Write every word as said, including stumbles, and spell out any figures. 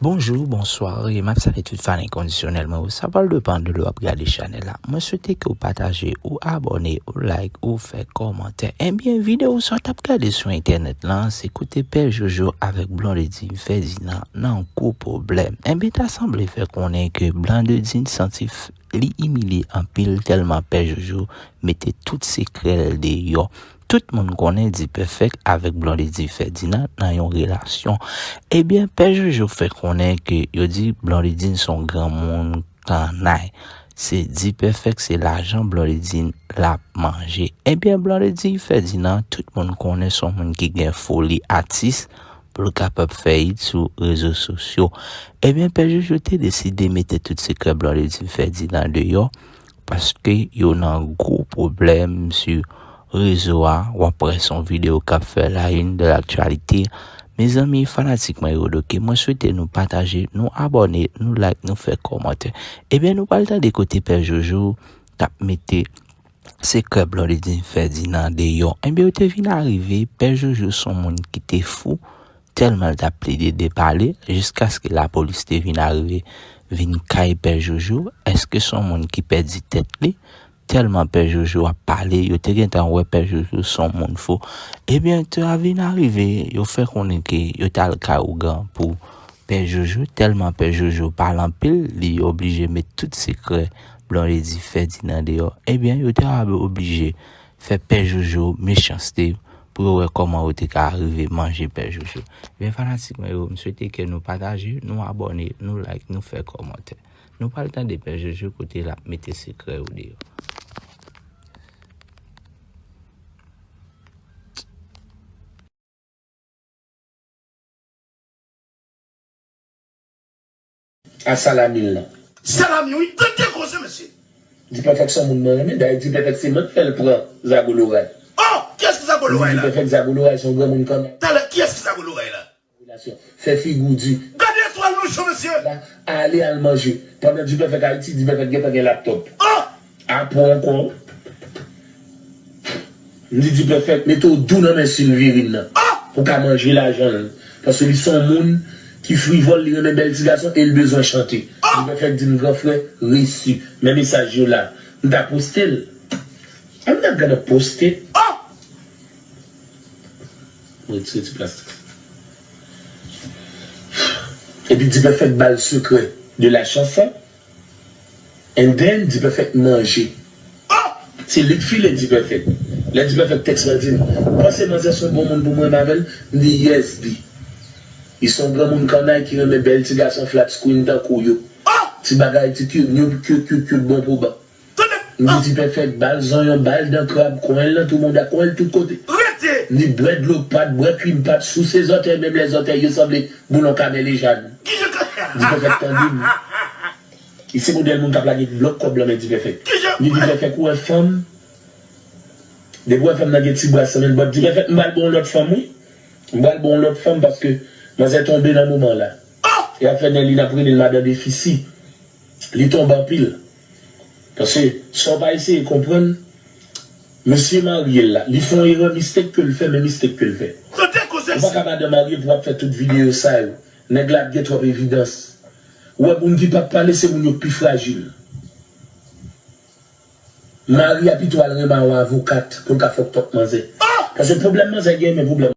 Bonjou, bonswa, e m ap salye tout fan enkondisyonèl mwen yo. Sa pral depann de lè w ap gade chanèl la. Mwen swete ke w pataje, ou abòne, ou like, ou fè kòmantè. Ebyen, videyo sa w t ap gade sou entènèt lan, se kote Pè Jojo avèk Blondedy Ferdinand nan gwo pwoblèm. Ebyen, ta sanble fè konnen ke Blondedy santi f-, li imilye anpil tèlman Pè Jojo mete tout sekrè l deyò. Tout moun konnen D-Perfect avèk Blondedy Ferdinand nan yon relasyon. Ebyen, Pè Jojo fè konnen ke yo di Blondedy se yon granmoun kannay. Se D-Perfect, se lajan Blondedy l ap manje. Ebyen, Blondedy Ferdinand, tout moun konnen se yon moun ki gen foli atis pou l kapab fè hit sou rezo sosyo. Ebyen, Pè Jojo te deside mete tout sekrè Blondedy Ferdinand deyò. Paske yo nan gwo pwoblèm sou rezo a. W ap wè se yon videyo k ap fè la une de l'actualité. Mezanmi, fanatik mwen yo, donk, mwen swete nou pataje, nou abòne, nou like, nou fè kòmantè. Ebyen, nou pral tande kote Pè Jojo t ap mete sekrè Blondedy Ferdinand deyò. Ebyen, yo te vin arive, Pè Jojo se yon moun ki te fou, tèlman l t ap plede depale, jiskaske lapolis te vin arive, vin kay Pè Jojo. Èske se yon moun ki pèdi tèt li? Tèlman Pè Jojo ap pale, yo te gentan wè Pè Jojo se yon moun fou. Ebyen, te a vin arive, yo fè konnen ke yo t al kay ougan pou Pè Jojo, tèlman Pè Jojo pale anpil, li oblije met tout sekrè Blondedy Ferdinand deyò. Ebyen, yo te a oblije fè Pè Jojo mechanste pou yo wè kòman yo te ka rive manje Pè Jojo. Ebyen, fanatik mwen yo, m swete ke nou pataje, nou abòne, nou like, nou fè kòmantè. Nou pral tande Pè Jojo kote l ap mete sekrè yo deyò. A salami l lan. Salami, wi, tande koze, mesye. D-Perfect se yon moun mwen renmen. Dayè, D-Perfect se mwen k fè l pran Zago Loray. Oh, kiyès ki Zago Loray la? D-Perfect, Zago Loray se yon granmoun kanmenm. Talè, kiyès ki Zago Loray la? Relasyon. Fè figi w di. Gade etwal nou cho, mesye. La, ale al manje. Pandan D-Perfect Ayiti, D-Perfect gentan gen laptòp. Oh! Apre ankò, m di D-Perfect, mete w dou nan men Silvirine nan. Ah! Pou ka manje lajan l. Paske li se yon moun ki frivòl, li renmen bèl ti gason e l bezwen chante. Ah! D-Perfect di m, gran frè, resi. Men mesaj yo la. M ta poste l. I'm not gonna post it. Ah! Mwen retire ti plastik. Epi D-Perfect ba l sekrè de la chanson. And then, D-Perfect manje. Se li k file D-Perfect. Lè D-Perfect tèks mwen di m, panse manzè se yon bon moun pou m renmen avè l? M di, yes, di. Li se yon granmoun kannay ki renmen bèl ti gason flat screen tankou yo. Ti bagay, ti cute, cute, cute, cute, bon pou ban. M di D-Perfect, ba l zonyon, ba l dan krab, kwen l nan tou mouda, kwen l tout kote. M di bwè dlo pat, bwè krim pat, souse zòtèy, menm lè zòtèy yo sanble boulon kanèl e jad. D-Perfect tande m. Li se modèl moun k ap lage blòk kòb lan men D-Perfect. M di D-Perfect, ou wè fanm? Depi w wè fanm nan gen ti bras nan men l, but D-Perfect, m pral ba w yon lòt fanm, wi. M pral ba w yon lòt fanm paske manzè tonbe nan moman la. Y ap fè nen li, n ap rele l madan defisi. Li tonbe anpil. Paske, sa w pa eseye konprann, mesye marye l la, li fè yon erè, mistake ke l fè, men mistake ke l fè. Ou pa ka madan marye pou w ap fè tout videyo sa yo. Nèg la ap gen twòp evidans. Ou wè moun ki p ap pale, se moun yo k pi frajil. Mari a pito al renmen yon avokat pou l ka fòk twòp manzè. Paske pwoblèm manzè gen, men pwoblèm